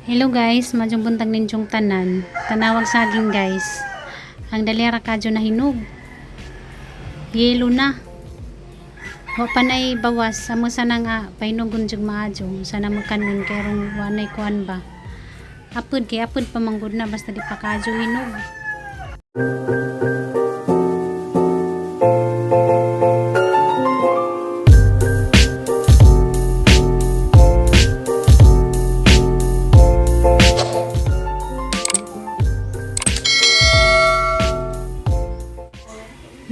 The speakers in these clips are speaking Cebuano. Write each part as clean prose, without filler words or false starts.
Hello guys, madyong buntag ninyong tanan. Tanawag saging, guys. Ang dalera kadyo na hinog. Yelo na. Wa pa na'y bawas. Amo sana nga pahinugon jud maadyo. Sana magkanon kay rong wa na'y kuan ba. Apod kay apod pa manggod na basta di pa kadyo hinog.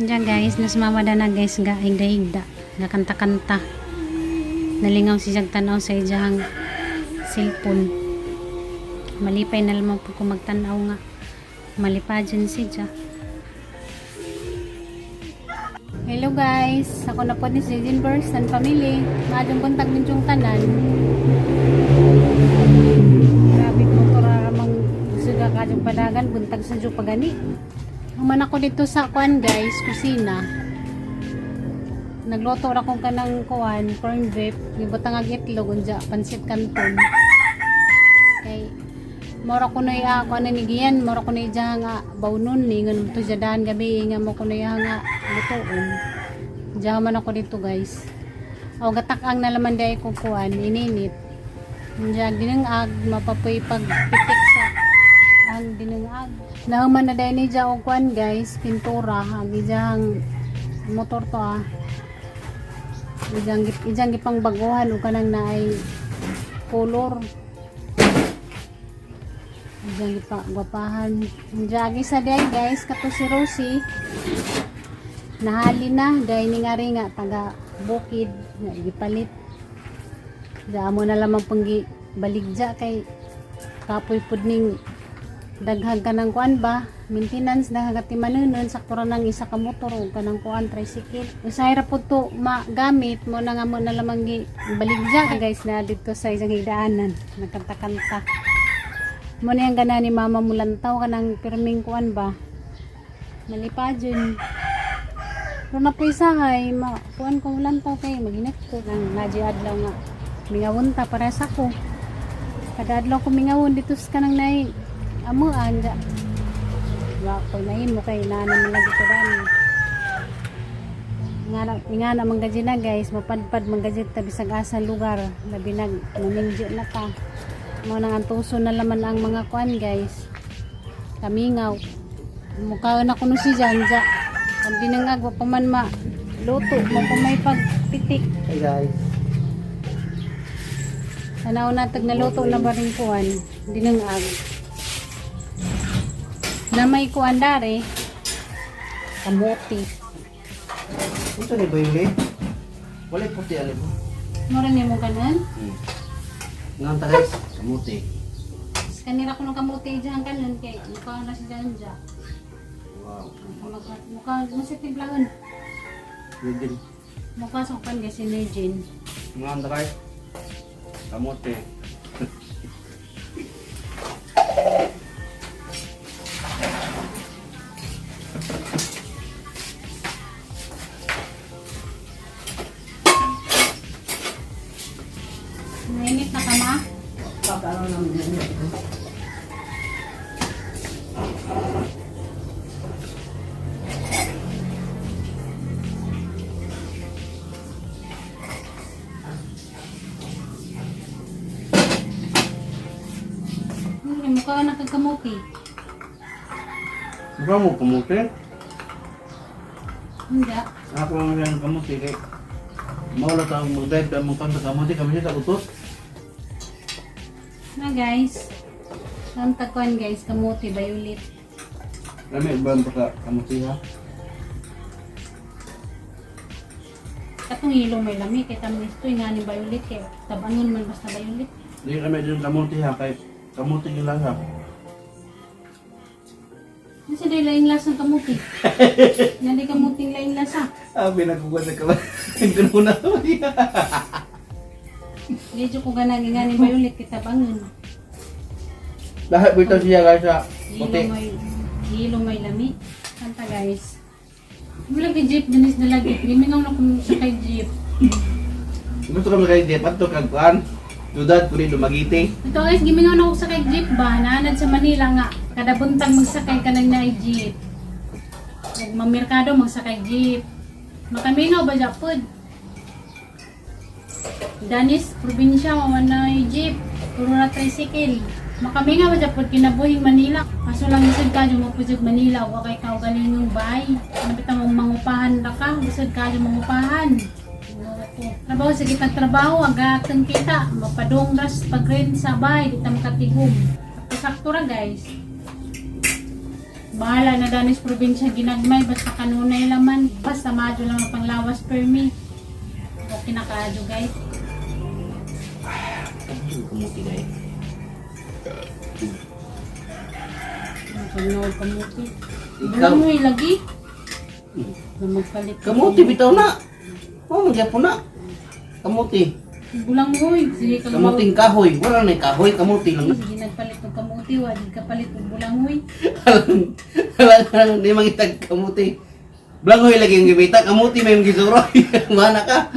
Diyan guys, nasmama na guys nga higda-higda, nga kanta-kanta. Nalingaw si Jag tanaw sa iyang cellphone. Malipay na lamang po ko magtanaw nga. Malipa dyan si Ja. Hello guys, ako na po ni si Jinbers and family. Maadong buntag ninyong tanan. Grabe ko tora mang suga kadyong padagan, buntag sa dyo pagani. Human ako dito sa kuan guys, kusina. Nagluto ra kong kanang kuan, corn beef, gibutang ag itlog unja pansit canton. Kay mora ko na iya kuan ni giyan, mora ko na iya nga bawnon ni ngan to dyan gabi nga mo ko na iya nga lutoon. Diyan man ako dito, guys. O gatak-ang na laman dai ko kuan, ininit. Unja dinengag mapapoy pagpitik sa ang dinengag. Nahuman na dahil ni og kuan guys, pintura ang ijang motor to ah. Ijang gipang baguhan ug kanang naay color. Ijang gipa gwapahan. Unja agi sa day guys, kato si Rosie. Nahali na dahil ni nga nga taga bukid nga gipalit. Diya mo na lamang pang baligja kay kapoy pud ning daghang ka ng kuan ba, maintenance, daghang ka timanunon, sakto ra nang isa ka motor ug kanang kuan, tricycle, usahay ra pud to magamit mo na nga mo na lamang gi baligja guys. Na dito sa isang higdaanan nagkanta-kanta mo na yung gana ni mama mulantaw kanang pirming kuan ba, malipad yun. Pero na po isahay ma kuan ko mulantaw kay maginat ko nang nadyo adlaw nga mingawon ta para sa ko. Kada adlaw ko mingawon dito sa kanang nay amuan ja. Wa ko nahimo kay naa naman lagi ko dani. Nga na manggaji na guys, mapadpad manggaji ta bisag asa lugar, labi nag mamingjo na ta. Mo nang antuso na laman ang mga kuan guys. Kamingaw. Mukha na kuno si Janja. Ang dinangag wa pa man ma luto, mo pa may pagpitik. Hey guys. Tanaw na tag naluto na ba rin kuan, dinangag. Na may kuan dare. Kamuti. Unsa ni Bayle? Wala puti ali mo. Mura nimo kanon? Ngam ta guys, kamuti. Kanira ko ng kamuti diyan kanon kay mukha na si Janja. Wow. Mukha mukha mo sa timplahon. Legend. Mukha sa kuan guys si Nejin. Ngam ta guys. Kamuti. Mainit na ka ma? Pagkaroon ng Mukha na kag kamuti. Mukha mo kamuti? Hindi. Ako ang yan kamuti kay Mawala ta ang mag-dive ang mga kanta kamuti kami siya utos. Na guys. Ang tagkuan guys, kamuti violet. Kami ba ang pagka kamuti ha? Katong ilong may lami kay tamis to nga ni violet kay tabangon man basta violet. Di kami din kamuti ha kay kamuti yung lasa. Ano sa laing lasa ng kamuti? Nandi kamuting laing lasa. Ah, pinagkukuha sa kamay. Ganun na. Medyo ko ganang nga ni violet kay tabangon. Lahat bitaw siya guys sa puti. Ilong may lami. Kanta guys. Wala kay jeep dinis na lagi. Gimingaw na kung sa kay jeep. Gusto kami kay Jeff ato kag kuan. Syudad kundi Dumaguete. Ito guys, gimingaw na ako sa kay jeep ba? Naanad sa Manila nga. Kada buntag magsakay ka ng naay jeep. Ug mamerkado magsakay jeep. Makamingaw ba japod? Danis, probinsya, maman na jeep. Puro na tricycle. Makamingaw ba japod kinabuhing Manila? Kaso lang isod ka, mapujog Manila. Wa kay kaugalingong bay. Napit ang mangupahan na ka. Isod ka, mangupahan. Trabaho sa kitang trabaho, agatang kita, mapadong ras pag-rent sa bahay, di ta makatigom. Sakto ra guys. Bahala na danis probinsya ginagmay, basta kanunay laman, basta madyo lang ang panglawas per me. Okay na kaadyo guys. Kamuti na eh. Pagnaw kamuti. Ikaw. Bulangoy lagi. Na magpalit. Kamuti bitaw na. Oh, magyapon na. Kamuti. Bulangoy. Sige kang Kamuting kahoy. Wala na kahoy, kamuti lang. Sige nagpalit og kamuti, wa di ka palit og bulangoy. Wala na di mangitag kamuti. Blangoy lagi yung gibita, kamuti may yung gisuroy. Mana ka?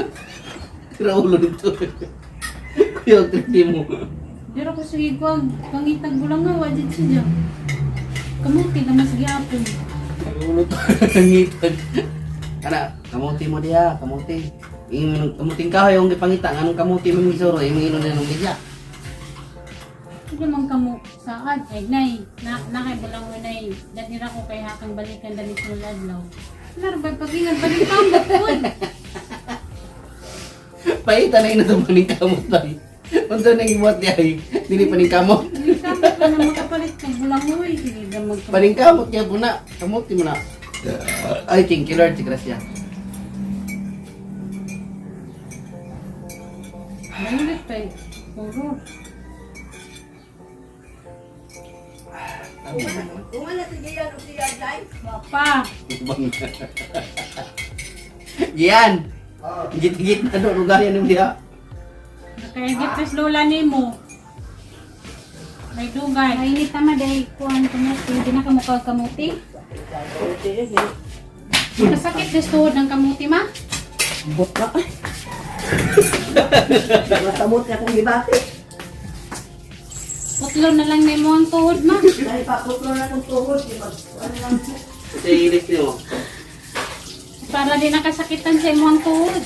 Tira ulo dito. Kuya, trip mo. Pero ko sige ko ang pangitag bulangoy, wa jud siya. Kamuti na mas gihapon. Ulo to. Ngitag. Kana, kamuti mo diya, kamuti. Yung kamuting kahoy yung gipangita, nganong kamuti mo yung gisuroy, yung ino na nung diya. Ano man kamo saad ay nay na na kay bulangoy nay dati ra ko kay hakang balikan dali sa adlaw. Laro ba pagingan balik kamot pud. Paita na ina sa maning kamot ay. Unsa na gibuhat niya ay, dili paning kamot. Balik kamot ka na makapalit kag bulangoy sige ra mag Paning kamot niya po na. Kamuti mo na. Ay, thank you Lord, si gracia. Balik pa puro. Kung ano si Gian o si Adlay? Pa. Bang. Gian. Git-git na do lugar yan yung diha. Nakaigit tas lola nimo. May dugay. Mainit tama dahil kuan kamuti. Hindi na kamukha kamuti. Kasakit des tuhod ng kamuti ma. Ambot na ay. Masamot na akong gibati. Putlo na lang nimo ang tuhod ma. Dahil paputlo na akong tuhod. Di ba? Ano lang. Sa ilis niyo. Para di nakasakitan sa imong tuhod.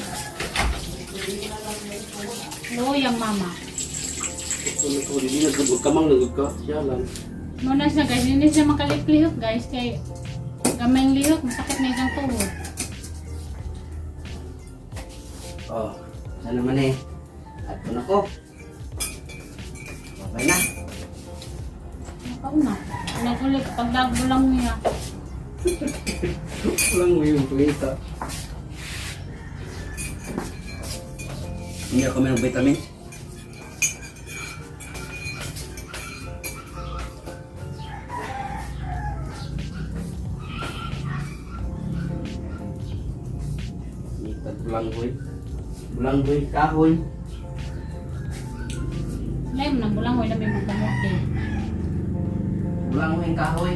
Loyang mama. Ito ko dili na gud kamang nagud ka. Siya lang. Muna siya guys, hindi siya makaliklihok guys kay gamay ang lihok, masakit na isang tuhod. Oh, sana man eh. At na ko. Babay na. Nakauna. Nagulit, paglago lang niya. Walang mo yung plita. Hindi ako meron vitamins. Mitag bulanggoy. Bulanggoy, kahoy. Lem, nang bulang, wala may magkamote. Bulanggoy, kahoy.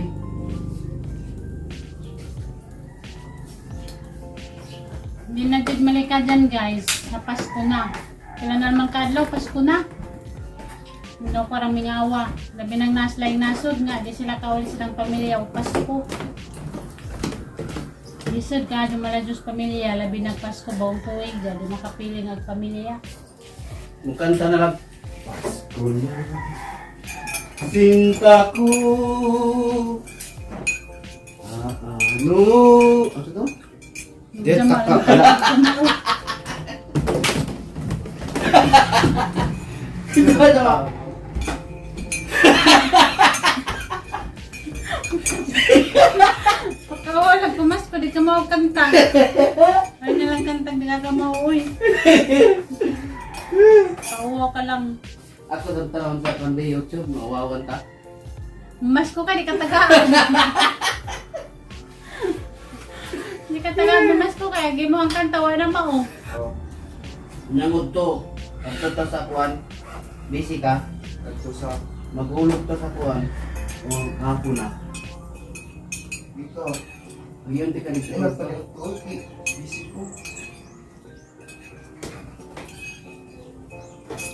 Hindi na jud malika dyan guys. Sa Pasko na. Kailan na naman kaadlaw, Pasko na. Hindi ko parang mingawa. Labi ng naslay nasod nga. Di sila kauli silang pamilya o Pasko. Lisod ka, dumala Diyos pamilya. Labi ng Pasko, buong tuig. Di makapiling ang pamilya. Mukanta na lang. Pasko na. Sinta ko. Ano? Ano to? Di, takka pala. Diba, diba? Pagkawala, pumasko, di ka kanta. Ay nilang kantang di ka mauwi. Pauwa ka lang. Ako sa taon sa kundi YouTube, mawawan ta. Masko ka, di ka tagaan. Di ka tagaan, masko ka. Gi mo ang kanta, wala mao. Nangod to. Adto ta sa kuan. Busy ka? Adto sa Maghulog ta sa kuan. O hapon na. dito. Ngayon di ka ni Wala pa rin ko. Busy ko.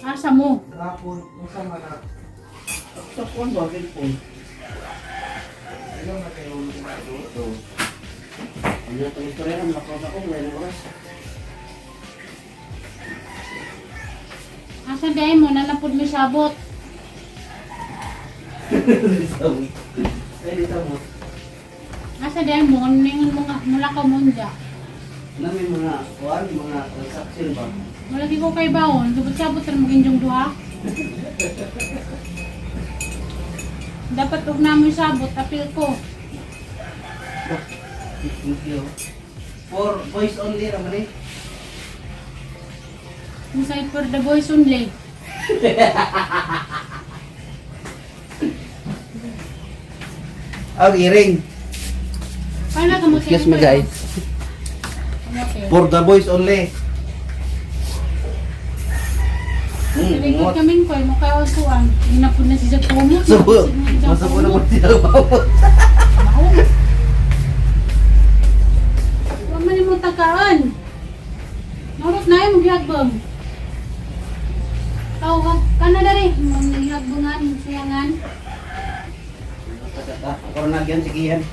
Ah, Asa mo? Gapon, unsa man na. Sa phone ba phone? Ilang na kayo na do? So, ano na itong istorya na malakaw ako, wala ng oras. Asa dahil mo nalapod mi sabot. Ay, dito mo. Asa dahil mo ningon mo nga mula ka munja. Nami mga kuan, mga transaction ba? Wala di ko kay baon, sabot-sabot ra mo ginjong duha. Dapat og namo sabot apil ko. Thank you. For voice only raman eh. Inside for the boys only. Ang earring. Paano ka mo? Excuse me, guys. Kamote. For the boys only. Likod Ngot. kaming koy, mukha ko kuan. Ginapod na siya kumot. Masubo. Masubo na po siya. Wa man imong takaan. Norot na yung gihagbang. Tao ka kana diri, mong gihagbungan, suyangan. Ako na yan, sige yan.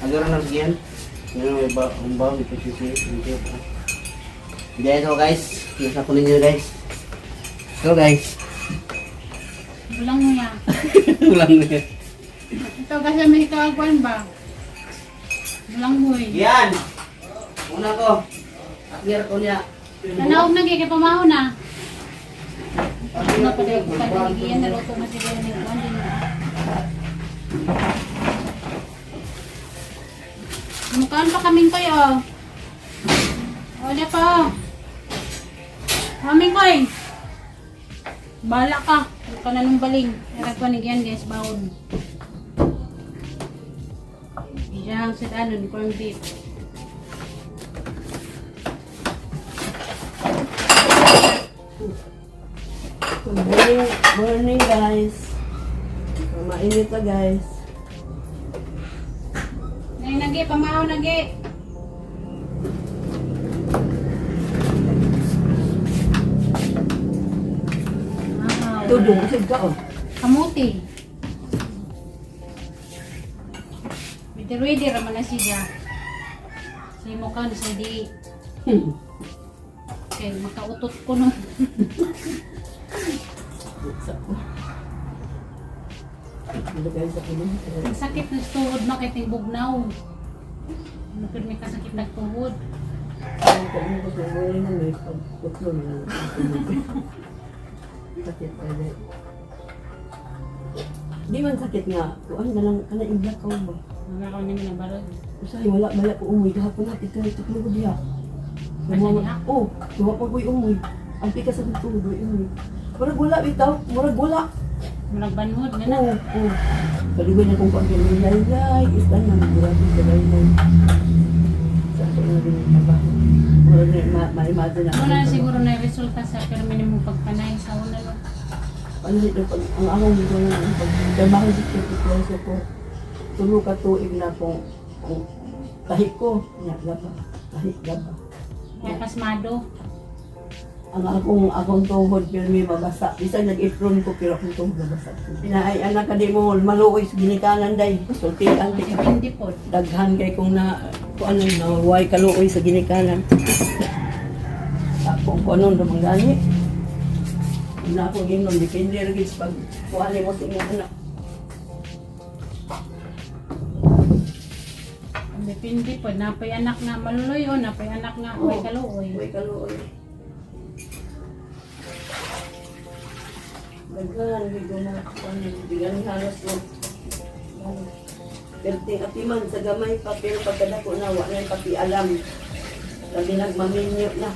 Agora na sige yan. Ngayon may ba, ang ba, may pasisi. Thank you. Guys, so guys, nasa ko ninyo, guys. So guys, Bulang mo ya. ulang na yan. Ito kasi may kagwan ba? Bulang mo eh. Yan! Una ko. Akyar ko niya. Tanaw na kay pamaho na. Ano pa daw pagkagiyan naluto na siguro ni kuan din. Mukhaan pa kaming kayo. Wala pa. Kaming koy. Bala ka. Huwag ka na nung baling. Arag ko ni yan guys, baon. Iyang sa anon, corn beef. Good morning, morning guys. Mainit na, guys. Nay nagi, pamahaw nagi. Wow. Tudong, usag ka oh. Kamuti. Ready ready raman na siya. Sa imo ka sa di. Okay, makautot ko no. Sa ko. Dito guys sa kulong. Ang sakit ng tuhod makit bugnaw. Ano pud may kasakit ng tuhod. Ang kung ko sa morning na may pagputlo na lang. Sakit ay. Di man sakit nga. Kuan na lang kana ibla ka ba. Mga ko ni na barod. Usahay wala wala ko umuy gahapon na ito ito ko diha. Asa diha? Oh, tuwa pa ko'y umuy. Ang pika sa tuhod ko'y umuy. Murag wala bitaw, murag wala. Murag banhod na na. Oo, oo. Kaligod na kung pag laylay, isda na grabe ka laylay. Sa ako na rin ang trabaho. Murag na ma-imagine na. Wala na siguro na resulta sa pirmi nimo pagpanay sa una no. Ano dito pag ang akong gano'n ang pag trabaho sa pagkakloso ko. Tulo ka tuig na kung tahi ko, nya laba, tahi laba. Kaya pasmado. Ang akong tuhod pirmi mabasa. Bisan nag-apron ko pero akong tuhod mabasa. Pinaay anak ka di mo maluoy sa ginikanan day. Sultian Ang ka. depende pod. Daghan kay kung na kung ano na way kaluoy sa ginikanan. Ako kung ano naman gani. Na ako ginon depende ra gid sa pag kuan mo sa imong anak. Ang depende pod napay anak nga maluloy o napay anak nga way kaluoy. Way kaluoy. Daghan gid ko na kuan bigan halos ko. Perting atiman sa gamay pa pero pagkadako na wa na pakialam. Labi nagmaminyo na.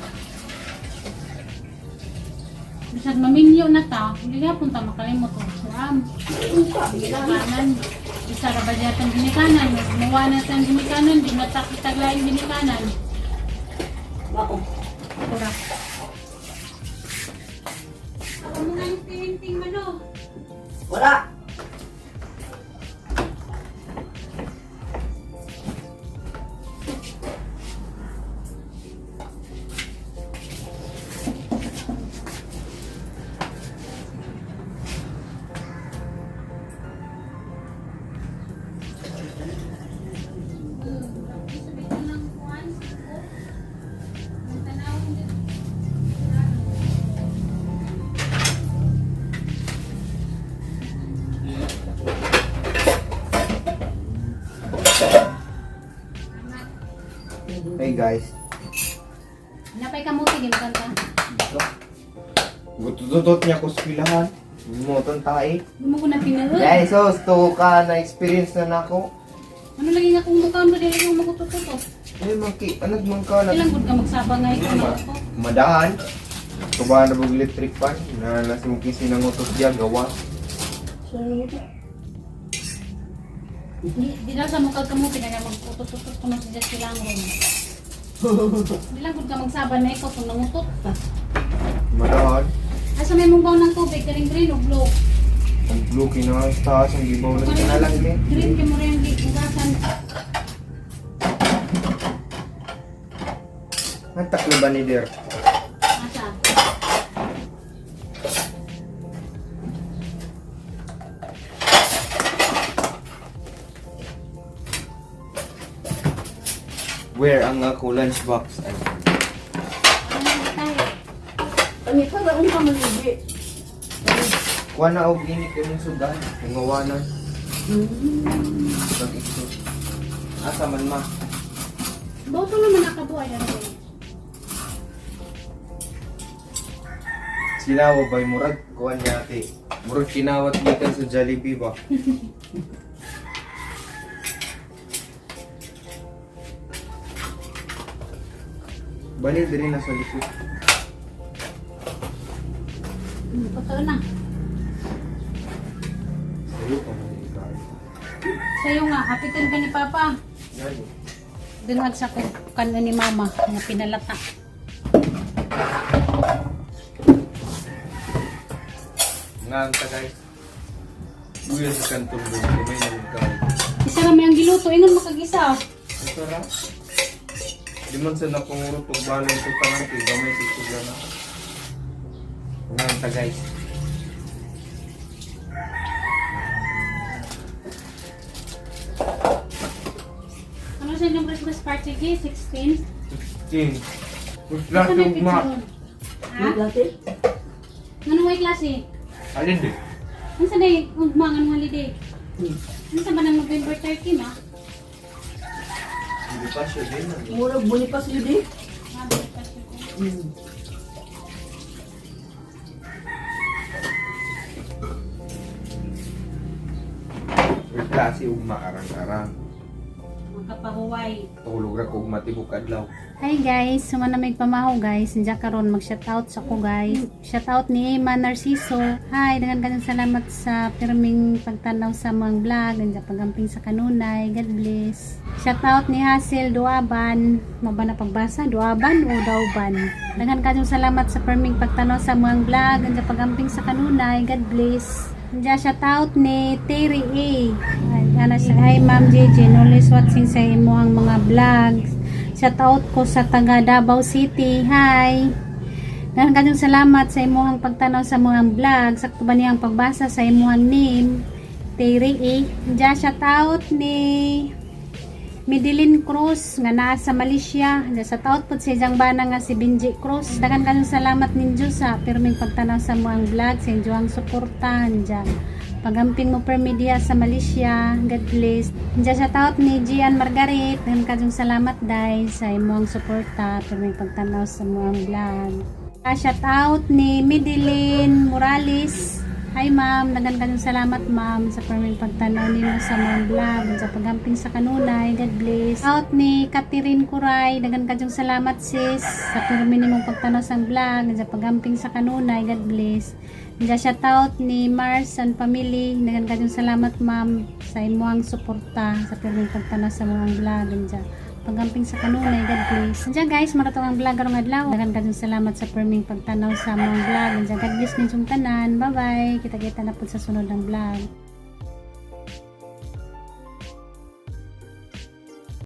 Bisag maminyo na ta, hindi gihapon ta makalimot og suam. Unsa ginahan. Ginikanan. Isa ra ba diyatan ginikanan? Muwa na tan ginikanan, di na ta kitaglaing ginikanan. Mao. Kura. Ako mga hinting man oh. Wala. Napay kamuti di mo kanta. Dito. Gutututot niya ko eskwelahan. Moton tae. Di mo ko na pinuod. Dahil sos, to ka na experience na nako. Ano lagi nga kung mukhaan ba dili mo magutututo? Ay, mangki, anag man ka na. Ilang gud ka magsaba nga ikaw na ako. Madahan. Tuba na bug electric fan na nasa mong kisi ng utos diya gawa. So, ano mo Di, di daw sa mukha kamuti kaya magtutututot ko siya silang ron. Di lang gud ka magsaba na ikaw kung nangutot. Madahan. Asa may mong baon ng tubig kaning green o blue? Ang blue kinaas taas ang gibaw na kinalang ni. Green kay mo rin di ugasan. Ang taklo ba ni Der? Asa? Where ang ako lunchbox? Ay. Ano na tayo? Ani para unta man ligi. Kuha na og init imong sudan. Ungawanan. Pag ito. Asa man ma? Boto naman nakabuhay na rin. Sila bay murag kuha niya ate. Murag kinawat gikan sa Jollibee ba? Bali diri na sa likod. Totoo na. Sayo pa man ikaw. Sa'yo nga, kapitan ka ni Papa. Gani. Dunhag sa kan ni Mama nga pinalata. Nga ang ta guys. Duya sa kantong doon, kamay na rin kayo. Isa na may ang giluto, ingon makagisa. Ito ra. Di man sa napangurot og balon sa tangan kay gamay sa tugla na. Nga ang ta guys. Ano sa inyong Christmas party, Gi? 16? 16. Asa Last may ugma. picture nun? Ha? Dati. Nganong way klase? Alin di? Ano sa day? Ugma, nganong holiday? Ano sa ba ng November 30, ma? Hindi pa siya din. Murag Boniface yun eh. Ah, bukas yun. May klase ugma arang-arang. Magkapahuway. Tulog ra ko ugma tibok adlaw. Hi guys, sumana may pamaho guys. Nandiyan karon mag-shoutout sa ko guys. Shoutout ni Emma Narciso. Hi, daghang daghang salamat sa pirming pagtanaw sa mga vlog, nandiyan pagamping sa kanunay. God bless. Shoutout ni Hazel Duaban. Maba na pagbasa, Duaban o Dauban. Daghang daghang salamat sa pirming pagtanaw sa mga vlog, nandiyan pagamping sa kanunay. God bless. Nandiyan shoutout ni Terry A. Ay, ana siya. Hi Ma'am JJ, always watching sa imuhang mga vlogs. Shout out ko sa taga Davao City. Hi. Daghang kanyang salamat sa imuhang pagtanaw sa mga vlog. Sakto ba niyang pagbasa sa imuhang name? Terry A. Diyan shout out ni Medellin Cruz nga naa sa Malaysia. Diyan shout out po sa iyang bana nga si Benji Cruz. Daghang kanyang salamat ninyo sa pirming pagtanaw sa mga vlog, sa inyong suporta. Diyan. Pagamping mo per media sa Malaysia. God bless. Diyan shout out ni Gian Margaret. Daghang kanyang salamat dai sa imong suporta pirming pagtanaw sa mga vlog. Shout out ni Medellin Morales. Hi ma'am, daghang kanyang salamat ma'am sa perming pagtanaw nimo sa mga vlog sa paggamping sa kanunay. God bless. Out ni Catherine Kuray, daghang kanyang salamat sis sa perming nimong pagtanaw sa vlog sa paggamping sa kanunay. God bless. Diyan shout out ni Mars and family. Daghang kanyang salamat ma'am sa imuhang suporta sa perming pagtanaw sa mga vlog. Diyan paggamping sa kanunay, God bless. Andiyan guys, maratong ang vlog karong adlaw. Daghang daghang salamat sa perming pagtanaw sa among vlog. Andiyan, God bless ninyong tanan. Bye-bye. Kita-kita na po sa sunod ng vlog.